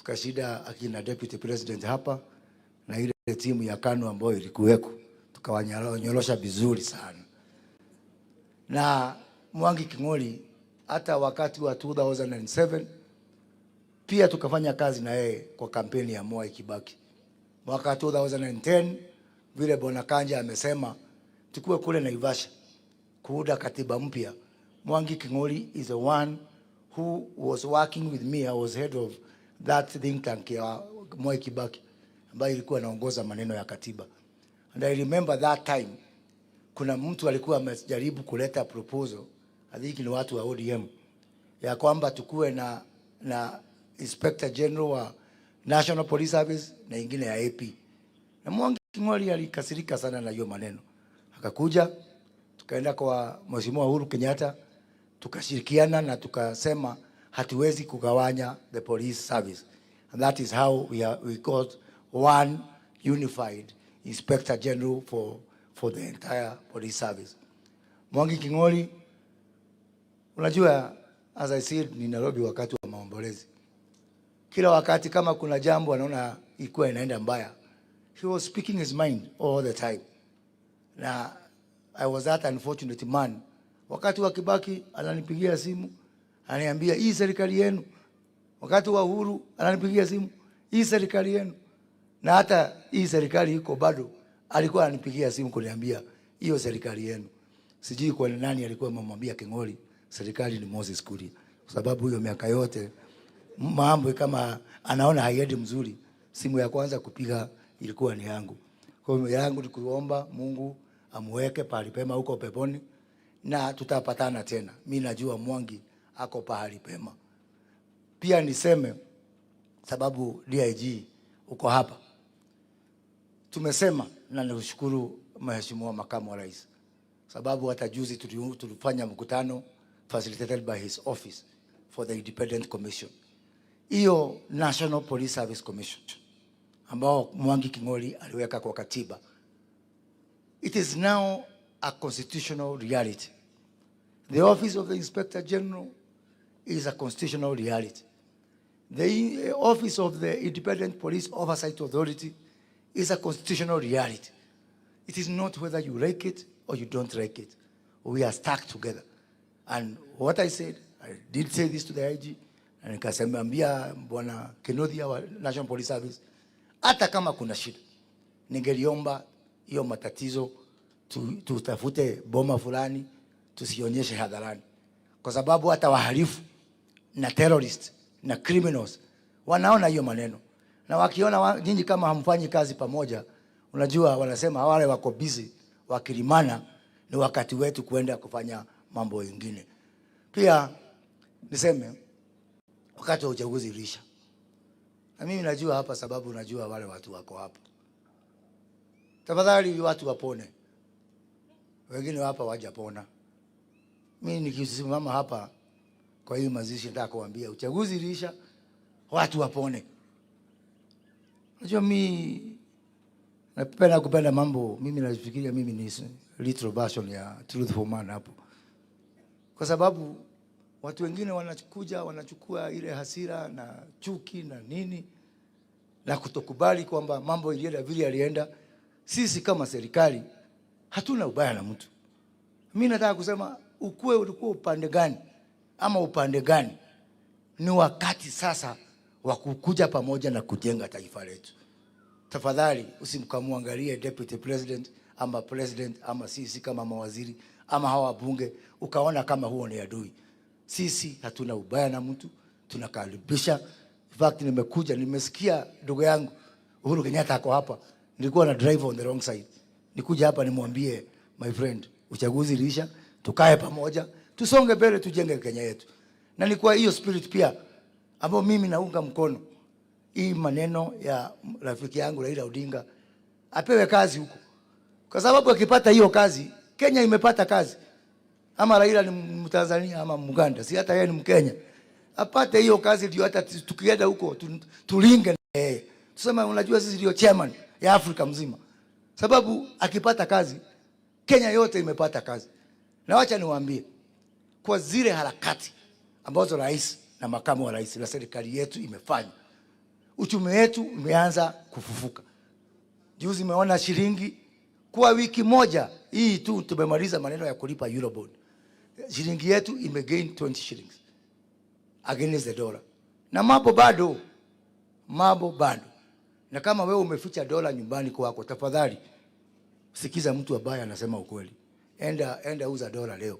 Tukashinda akina deputy president hapa na ile timu ya KANU ambayo ilikuweko, tukawanyorosha vizuri sana. Na Mwangi King'ori hata wakati wa 2007 pia tukafanya kazi na yeye kwa kampeni ya Mwai Kibaki. Mwaka 2010, vile Bwana Kanja amesema, tukuwe kule Naivasha kuunda katiba mpya. Mwangi King'ori is the one who was working with me. I was head of that think tank ya Mwai Kibaki ambayo ilikuwa inaongoza maneno ya katiba. And I remember that time kuna mtu alikuwa amejaribu kuleta proposal, I think ni watu wa ODM, ya kwamba tukuwe na Inspector General wa National Police Service na ingine ya AP. Na Mwangi King'ori alikasirika sana na hiyo maneno. Akakuja, tukaenda kwa Mheshimiwa Uhuru Kenyatta, tukashirikiana na tukasema hatuwezi kugawanya the police service. And that is how we got one unified Inspector General for the entire police service. Mwangi King'ori, unajua, as I said, ni Nairobi wakati wa maombolezi. Kila wakati kama kuna jambo anaona ilikuwa inaenda mbaya, he was speaking his mind all the time. Na I was that unfortunate man. Wakati wa Kibaki ananipigia simu, ananiambia, "Hii serikali yenu." Wakati wa Uhuru ananipigia simu, "Hii serikali yenu." Na hata hii serikali iko bado alikuwa ananipigia simu kuniambia, "Hiyo serikali yenu." Sijui kwa nani alikuwa amemwambia King'ori serikali ni Moses Kuria, kwa sababu hiyo miaka yote mambo kama anaona haiendi mzuri, simu ya kwanza kupiga ilikuwa ni yangu. Kwa hiyo yangu ni kuomba Mungu amuweke pahali pema huko peponi na tutapatana tena. Mi najua Mwangi ako pahali pema. Pia niseme, sababu DIG uko hapa, tumesema na nikushukuru Mheshimiwa Makamu wa Rais, sababu hata juzi tulifanya mkutano facilitated by his office for the Independent Commission, hiyo National Police Service Commission ambao Mwangi King'ori aliweka kwa katiba. It is now a constitutional reality. The office of the Inspector General is a constitutional reality. The office of the Independent Police Oversight Authority is a constitutional reality. It is not whether you like it or you don't like it. We are stuck together. And what I said, I did say this to the IG, na nikasemambia Bwana Kinuthia wa National Police Service, hata kama kuna shida, ningeliomba hiyo matatizo tutafute boma fulani, tusionyeshe hadharani, kwa sababu hata wahalifu na terrorist na criminals wanaona hiyo maneno, na wakiona nyinyi kama hamfanyi kazi pamoja, unajua wanasema wale wako busy wakilimana, ni wakati wetu kuenda kufanya mambo mengine. Pia niseme wakati wa uchaguzi uliisha, na mimi najua hapa, sababu najua wale watu wako hapa. Tafadhali watu wapone, wengine hapa wajapona. Mimi nikisimama hapa kwa hii mazishi, nataka kuambia uchaguzi uliisha, watu wapone. Unajua mi napenda kupenda mambo, mimi nafikiria mimi ni little version ya truthful man hapo, kwa sababu watu wengine wanakuja wanachukua ile hasira na chuki na nini na kutokubali kwamba mambo ilienda vile yalienda. Sisi kama serikali hatuna ubaya na mtu. Mimi nataka kusema ukuwe ulikuwa upande gani ama upande gani, ni wakati sasa wa kukuja pamoja na kujenga taifa letu. Tafadhali usimkamwangalie deputy president ama president ama sisi kama mawaziri ama hawa wabunge ukaona kama huo ni adui. Sisi hatuna ubaya na mtu, tunakaribisha. In fact, nimekuja nimesikia ndugu yangu Uhuru Kenyatta ako hapa, nilikuwa na drive on the wrong side, nikuja hapa nimwambie, "My friend, uchaguzi iliisha, tukae pamoja, tusonge mbele, tujenge Kenya yetu." Na ni kwa hiyo spirit pia ambayo mimi naunga mkono hii maneno ya rafiki yangu Raila Odinga apewe kazi huko, kwa sababu akipata hiyo kazi, Kenya imepata kazi. Ama Raila ni Mtanzania ama Muganda, si hata yeye ni Mkenya, apate hiyo kazi ndio hata tukienda huko tulinge na yeye, tuseme unajua sisi ndio chairman ya Afrika mzima, sababu akipata kazi Kenya yote imepata kazi. Na wacha niwaambie, kwa zile harakati ambazo rais na makamu wa rais na serikali yetu imefanya Uchumi wetu umeanza kufufuka. Juzi umeona shilingi kwa wiki moja hii tu tumemaliza maneno ya kulipa Eurobond. Shilingi yetu imegain 20 shillings against the dollar. Na mambo bado, mambo bado. Na kama wewe umeficha dola nyumbani kwako, tafadhali sikiza mtu ambaye anasema ukweli. Enda, enda uza dola leo,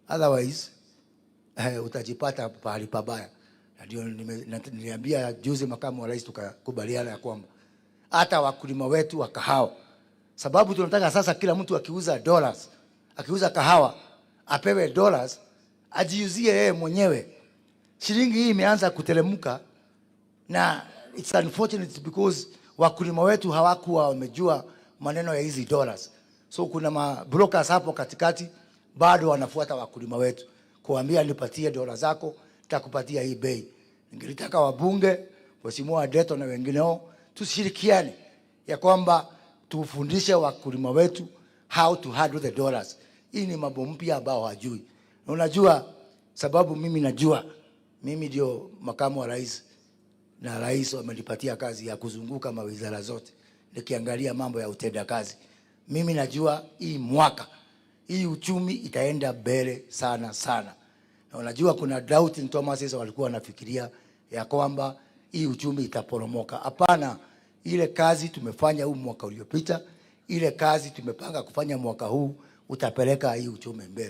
otherwise utajipata pahali pabaya. Na ndio niliambia juzi makamu wa rais, tukakubaliana ya kwamba hata wakulima wetu wa kahawa, sababu tunataka sasa kila mtu akiuza dollars, akiuza kahawa apewe dollars, ajiuzie yeye mwenyewe. Shilingi hii imeanza kuteremka na it's unfortunate because wakulima wetu hawakuwa wamejua maneno ya hizi dollars. So kuna ma brokers hapo katikati bado wanafuata wakulima wetu kuambia, nipatie dola zako, nitakupatia hii bei. Ningelitaka wabunge, Mheshimiwa Deto na wengineo tushirikiane ya kwamba tufundishe wakulima wetu how to handle the dollars. Hii ni mambo mpya ambao hawajui. Na unajua sababu mimi najua, mimi ndio makamu wa rais na rais wamenipatia kazi ya kuzunguka mawizara zote nikiangalia mambo ya utenda kazi. Mimi najua hii mwaka hii uchumi itaenda mbele sana sana, na unajua kuna doubting Thomases walikuwa wanafikiria ya kwamba hii uchumi itaporomoka. Hapana, ile kazi tumefanya huu mwaka uliopita, ile kazi tumepanga kufanya mwaka huu utapeleka hii uchumi mbele.